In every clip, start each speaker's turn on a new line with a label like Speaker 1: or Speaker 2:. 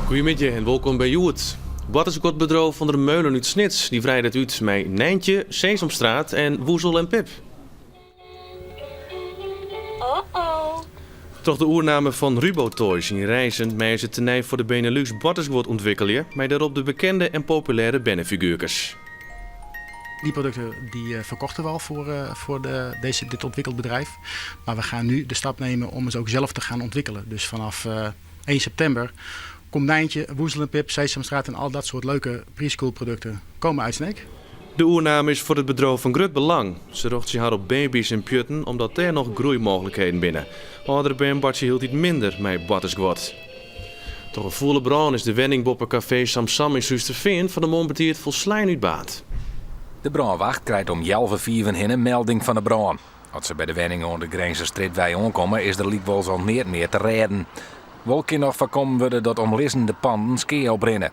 Speaker 1: Goeiemiddei en wolkom by Hjoed. Boartersguodbedriuw Van der Meulen út Snits dy wreidet út mei Nijntje, Sesamstraat en Woezel en Pip. Troch de oername fan Rubo Toys yn Rijssen meie se tenei foar de Benelux boartersguod ûntwikkelje mei dêrop de bekende en populêre bernefiguerkes.
Speaker 2: Die producten die verkochten we al voor, voor de, deze, dit ontwikkeld bedrijf. Maar we gaan nu de stap nemen om het ook zelf te gaan ontwikkelen. Dus vanaf 1 september komt Nijntje, Woezel en Pip, Sesamstraat en al dat soort leuke preschool producten komen uit Sneek.
Speaker 1: De oername is foar it bedriuw fan grut belang. Se rjochtsje har op baby's en pjutten omdat dêr noch groeimooglikheden binne. Aldere bern boartsje hieltyd minder mei boartersguod. Troch in fûle brân is de wenning boppe kafee Sam Sam yn Surhústerfean fan 'e moarn betiid folslein útbaarnd.
Speaker 3: De brânwacht krijt om healwei fiven hinne melding fan 'e brân. As se by de wenning oan de Grinzerstrjitwei oankomme is der lykwols al neat mear te rêden. Wol kin noch foarkommen wurde dat omlizzende panden skea oprinne.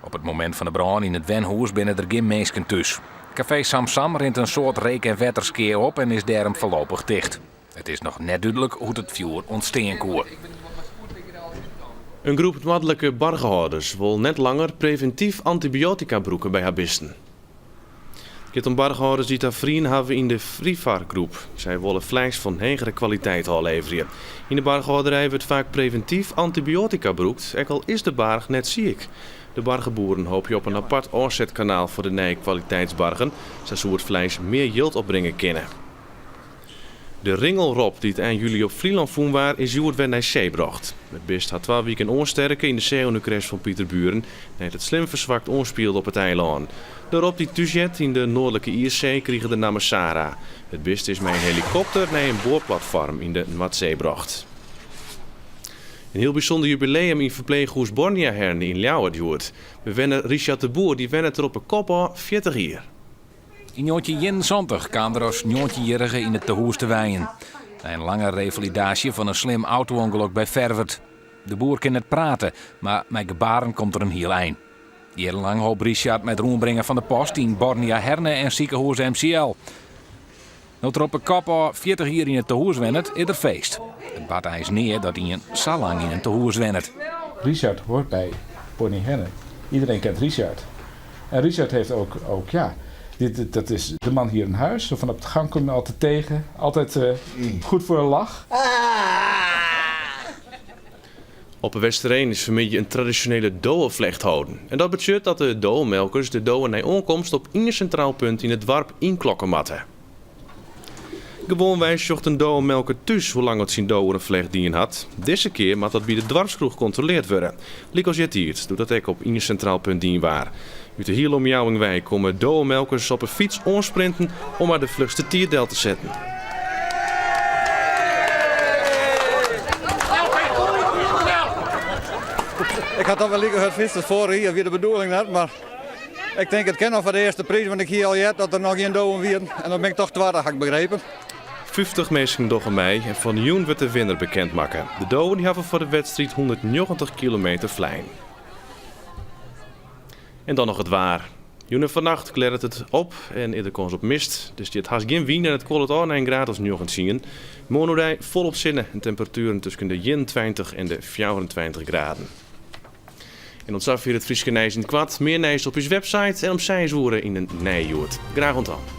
Speaker 3: Op it momint fan de brân yn it wenhûs binne der gjin minsken thús. Kafee Sam Sam rint in soad reek en wetterskea op en is dêrom foarlopich ticht. It is noch net dúdlik hoe't it fjoer ûntstean koe.
Speaker 1: In groep noardlike bargehâlders wol net langer previntyf antibioatika brûke by har bisten. It giet om bargehâlders dy't har feriene hawwe yn de Frivar-groep. Sy wolle fleis fan hegere kwaliteit ôfleverje. Yn de bargehâlderij wurdt faak previntyf antibioatika brûkt, ek al is de barch net siik. De bargeboeren hoopje op in apart ôfsetkanaal foar de nije kwaliteitsbargen, sa soe it fleis mear jild opbringe kinne. De ringelrob dy't ein july op Flylân fûn waard, is hjoed wer nei see brocht. It bist hat twa wiken oansterke yn de seehûnekresj fan Pieterburen, nei't it slim ferswakt oanspielde op it eilân. De rob dy't thúsheart yn de Noardlike Iissee krige de namme Sara. It bist is mei in helikopter nei in boarplatfoarm yn de Noardsee brocht. In hiel bysûnder jubileum yn ferpleechhûs Borniaherne yn Ljouwert hjoed. Bewenner Richard de Boer dy wennet der op 'e kop ôf 40 jier.
Speaker 3: Yn 1971 kaam er as njoggentjinjierrige yn it tehûs te wenjen. Nei in lange refalidaasje fan in slim auto-ûngelok by Ferwert. De boer kin net prate, mar mei gebaren komt er in hiel ein. Jierrenlang holp Richard mei it rûnbringen fan de post yn Bornia Herne en sikehûs MCL. No't er op 'e kop ôf 40 jier yn it tehûs wennet, is der feest. It bart eins nea dat ien sa lang yn in tehûs wennet.
Speaker 4: Richard hoort bij Bornia Herne. Iedereen kent Richard. En Richard heeft ook, ook ja, dit, dat is de man hier in huis. Zo van op de gang kom je altijd tegen. Altijd uh, goed voor een lach.
Speaker 1: Op 'e Westereen is fanmiddei in tradisjonele doweflecht holden. En dat betsjut dat de dowemelkers de dowen nei oankomst op ien sintraal punt yn it doarp ynklokke moatte. Gewoanwei sjocht in dowemelker thús hoe lang oft syn do oer in flecht dien hat. Dizze kear moat dat by de doarpskroech kontroleard wurde. Lykas eartiids, doe't dat ek op ien sintraal punt dien waard. Ut de hiele omjouwing wei komme dowemelkers op 'e fyts oansprinten om mar de fluchste tiid del te setten.
Speaker 5: Ik ha toch wol like hurd fytst as foarich jier, wie de bedoeling net, mar ik tink it kin noch foar de earste priis, want ik hie al heard dat der noch gjin dowen wienen en dan bin ik toch twadde, ha ik begrepen.
Speaker 1: 50 minsken dogge mei en fan 'e jûn wurdt de winner bekend makke. De dowen dy hawwe foar de wedstriid 190 kilometer flein. En dan noch it waar. Jûn en fannacht klearret it op en is der kâns op mist. Der stiet hast gjin wyn en it kuollet ôf nei in graad as 19. Moarn oerdei folop sinne en temperatueren tusken de 21 en de 24 graden. En oant safier it Fryske nijs yn it koart. Mear nijs op ús website en om seis oere yn in nije Hjoed. Graach oant dan.